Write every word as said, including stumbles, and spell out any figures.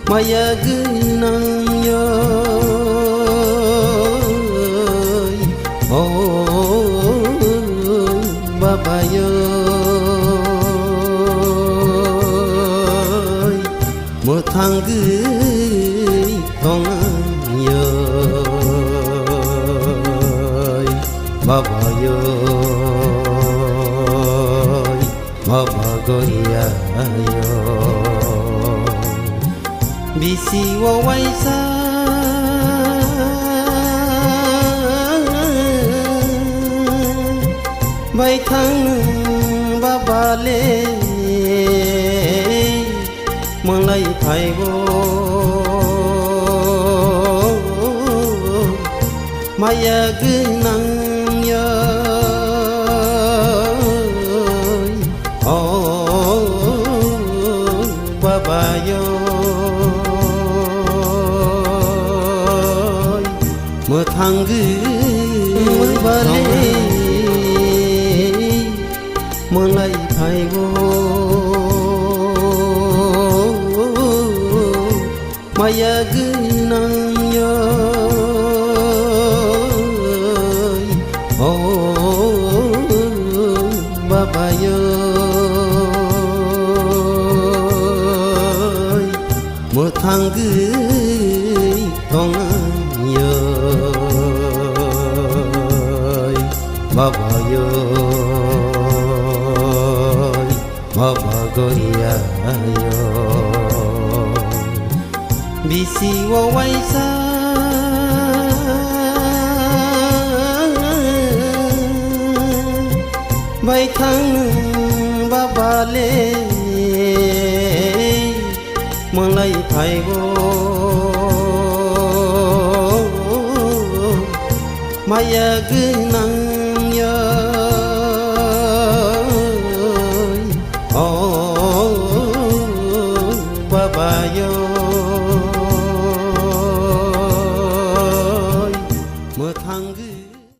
Maya gwnang yoi, o baba yoi, mwthangwi tongnang yoi, baba yoi. Mabagoriyayo bisi o waisa bai thang babale. Mwlai phaibo maya gwnang yoi, o baba yoi, mwthangwi bale mwlai phaibo. Maya gwnang yoi, o baba yoi, mwthangwi tongnang yoi, baba yoi. Mabagoriyayo bisi o waisa bai thang babale. Mwlai phaibo maya gwnang